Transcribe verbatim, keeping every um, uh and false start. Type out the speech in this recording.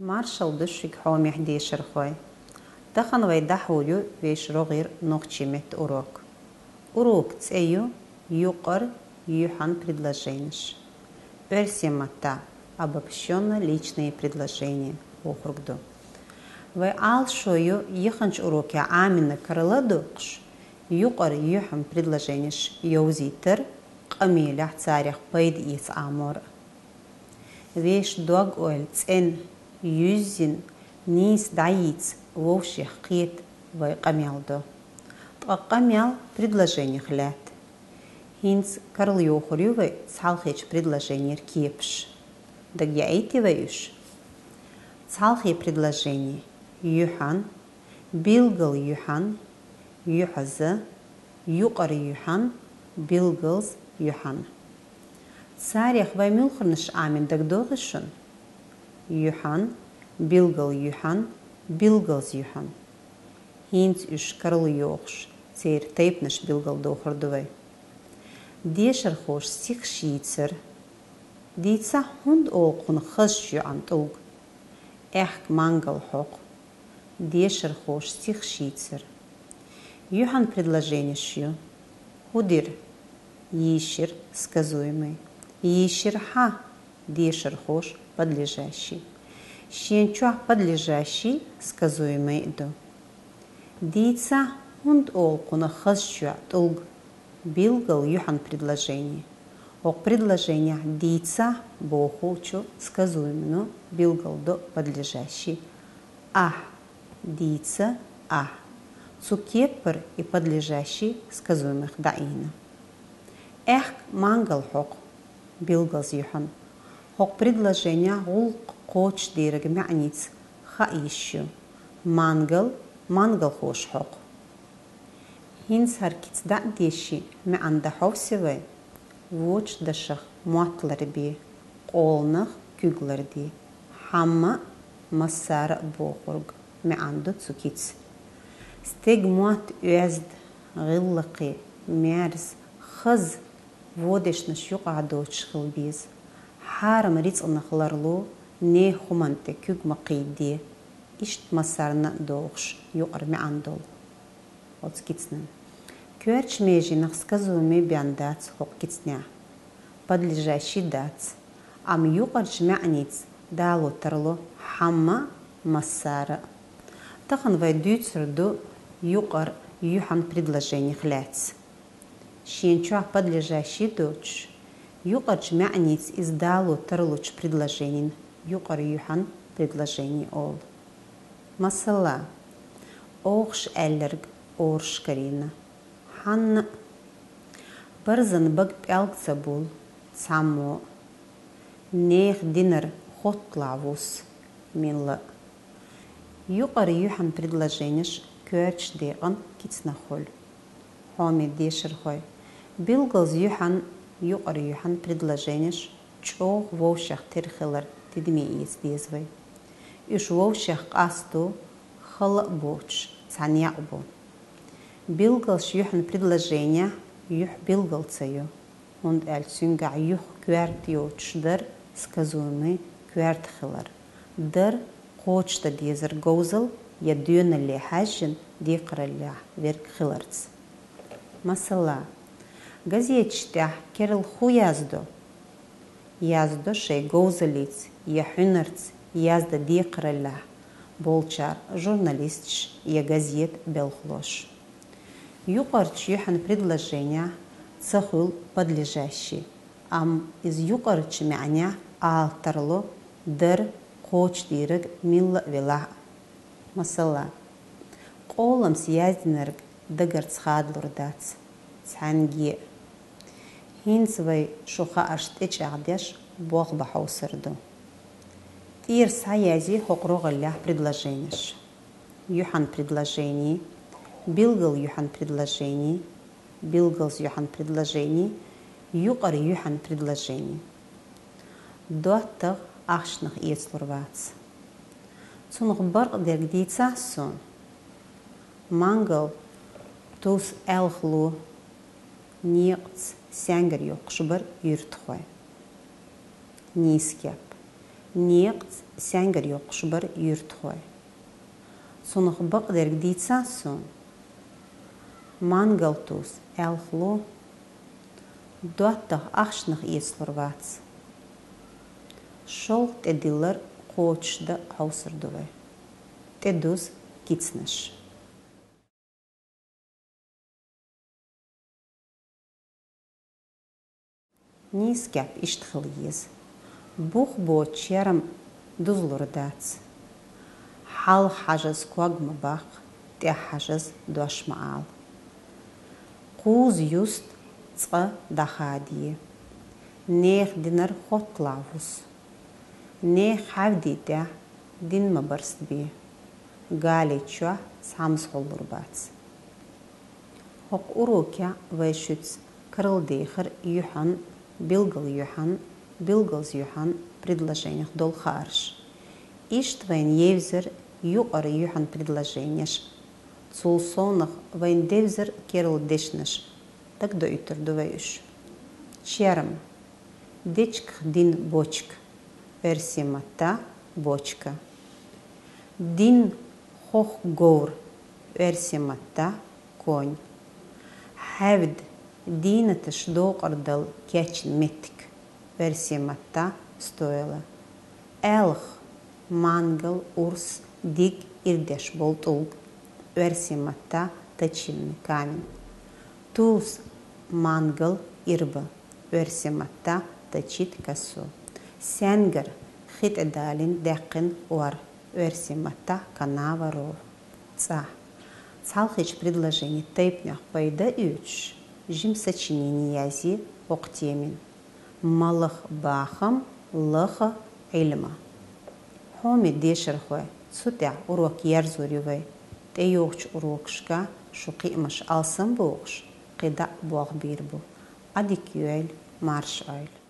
Маршал да шуьга, хьоме дешархой. Тахан вай дӀахьур ю вешан рогӀера нохчийн меттан урок. Урокан цӀи ю юкъара юьхьан предложенеш. Оьрсийн маттахь обобщённо-личные предложения бохург ду. Вай Ӏалашо ю яханчу урокехь Ӏамийна кара ладугӀуш, юкъара юьхьан предложенеш йовзийтар, къамелехь царех пайда эца Ӏамор. Вешан дог-ойла цӀена, юьззина, нийса дӀайийца вовшех кхета вай къамел ду. Ткъа къамел предложенех лаьтта. ХӀинца карайохур ю вай цхьалхечу предложенера кепаш. Дагаяийти вай уьш? Цхьалхе предложени: юьхьан, билггал юьхьан, юьхьаза, юкъара юьхьан, билггалза юьхьан. Царех вай муьлхарнаш Ӏамийна дагадогӀий шуна? Юьхьан, билггал юьхьан, билггалза юьхьан. ХӀинца уьш карайохуш, церан тайпанаш билгалдохур ду вай. Дешархоша стихаш йийцар. Дийцахь, хӀунда олу кхунах хазачу йоьӀан тӀулг? Аьхка мангал хьокху. Дешархоша стихаш йийцар. Юьхьан предложенеш ю. ХӀун дира? Йийшира сказуемый. Йийшира хьан? Дешархоша подлежащий. Шен чохь подлежащий, сказуемый а ду. Дийцахь, хӀунда олу кхунах хазачу йоьӀан тӀулг? Билггал юьхьан предложени. ХӀокху предложенехь дийцахь бохучу сказуемыно билгалдо подлежащий. Ахь, дийца ахь. Цу кепара и подлежащий сказуемых дӀаийна. Аьхка мангал хьокху, билггалза юьхьан. ХӀокху предложенехь гӀуллакх кхочушдерг маьӀница хаа йиш ю. Мангал, мангалхоша хьокху. ХӀинца хӀара кица дӀа а деший, маьӀна дӀахьовсий вай? Вочу дашах мотт ларбе, къоланах куьг ларде, хьамма а, массара а бохург маьӀна ду цу кица. Стеган мотт оьзда, гӀиллакхе, мерза, хаза, вон дешнаш юкъахь доцуш хила беза. Хьарам рицкъанах ларло, нехан хӀуманна тӀе куьг ма кхийде. Иштта массарна а догӀуш юкъара маьӀна долу оцу кицанан. Коьртачу меженах сказуемый бен дац хӀокху кицанехь. Подлежащий дац, амма юкъарчу маьӀница дало тарло хьамма а, массара а. Тахана вай дуьйцур ду юкъара юьхьан предложенех лаьцна. Шен чохь подлежащий доцуш, юкъарчу маьӀница иза дало тарлучу предложенина юкъара юьхьан предложени олу. Масала, охуш аьлларг оруш карийна. Хьанна а: барзан бага пӀелг ца булу цхьаммо а, нехан динара хотталахь вус милла а. Юкъара юьхьан предложенеш коьртачу декъан кицанах хуьлу. Хьоме дешархой, билггалза юьхьан, юкъара юьхьан предложенеш чӀогӀа вовшех тера хилар тидаме эца деза вай. Уьш вовшех къасто хала а боцуш, цхьа некъ бу. Билггалза юьхьан предложенехь юьхь билггал ца ю, хӀунда аьлча цуьнгахь юха коьрта йоцуш дара сказуемый коьрта хилар, дара кхочушдан дезар говзал я доьналле хьаьжжина декхараллехь верг хиларца. Масала, газеташ тӀехь керла хӀун яздо? Яздо шайн говзаллица я хьуьнарца яздан декхараллехь болчара журналисташ я газета белхалоша. Юкъарчу юьхьан предложенехь ца хуьлу подлежащий, амма иза юкъарчу маьӀнехь ала тарло дара кхочушдийриг милла а велахь а. Масала, къоламца яздинарг дагарца хадалур дац цхьаьнгге а. ХӀинца вай шу хаарш тӀечӀагӀдеш болх бан хьовсур ду. ТӀера схьаязъе хӀокху рогӀаллехь предложенеш: юьхьан предложени, билггал юьхьан предложени, билггалза юьхьан предложени, юкъара юьхьан предложени. ДоттагӀа ахчанах эцалур вац. Цунах бакъдерг дийцахь суна? Мангал тус аьлхало некъаца саьнгара йоккхуш бара юьртахой. Нийса кеп. Некъаца саьнгара йоккхуш бара юьртахой. Цунах бакъдерг дийцад сона. Мангал тувс аьлха лу, доттагӀа ахчанах эцалур вац. ШоллагӀа тӀедиллар кхочушдан хьовсур ду вай. ТӀедуза кицнаш. Нийса кеп иштта хила еза. Бух боцу черам дузалур дац. Хьалха хьажаза ког ма баккха, тӀехьа хьажаза дош ма ала. Кхузза юста цкъа дӀахаде. Нехан динар хотталахь вуса. Нехан хьаьвди тӀехь дин ма барсбе. Гали чохь цхьамза хуллур бац. ХӀокху урокехь вай шуьца карладехира юьхьан, билггал юьхьан, билггалза юьхьан предложенех долу хаарш. Иштта вайна евзира юкъара юьхьан предложенеш. Цул совнаха вайна девзира керла дешнаш. Дагадоуьйтур ду вай уьш. Черам. Дечигах дин бочка. Оьрсийн маттахь бочка. Дин хох говр. Оьрсийн маттахь конь. Хьаьвда, дийнаташ докъардала кечйина меттиг. Оьрсийн маттахь стойло. Аьлха, мангал, урс, диг, ирдеш болу тӀулг. Оьрсийн маттахь точильный камень. Тувс, мангал, ирба. Оьрсийн маттахь точить косу. Саьнгара, хи тӀе далийна даьккхина ор. Оьрсийн маттахь канава, ров. ЦӀахь. Цхьалхечу предложенийн тайпанех пайда а оьцуш, жима сочинени язъе хӀокху темин. Ма лаха бахам, лаха Ӏилма. Хьоме дешархой, цу тӀехь урок ерзор ю вай. ТӀейогӀучу урокашкахь шу кхиамаш алсамбохуш, кхидӀа болх бийр бу. Ӏадика йойла, марша Ӏойла.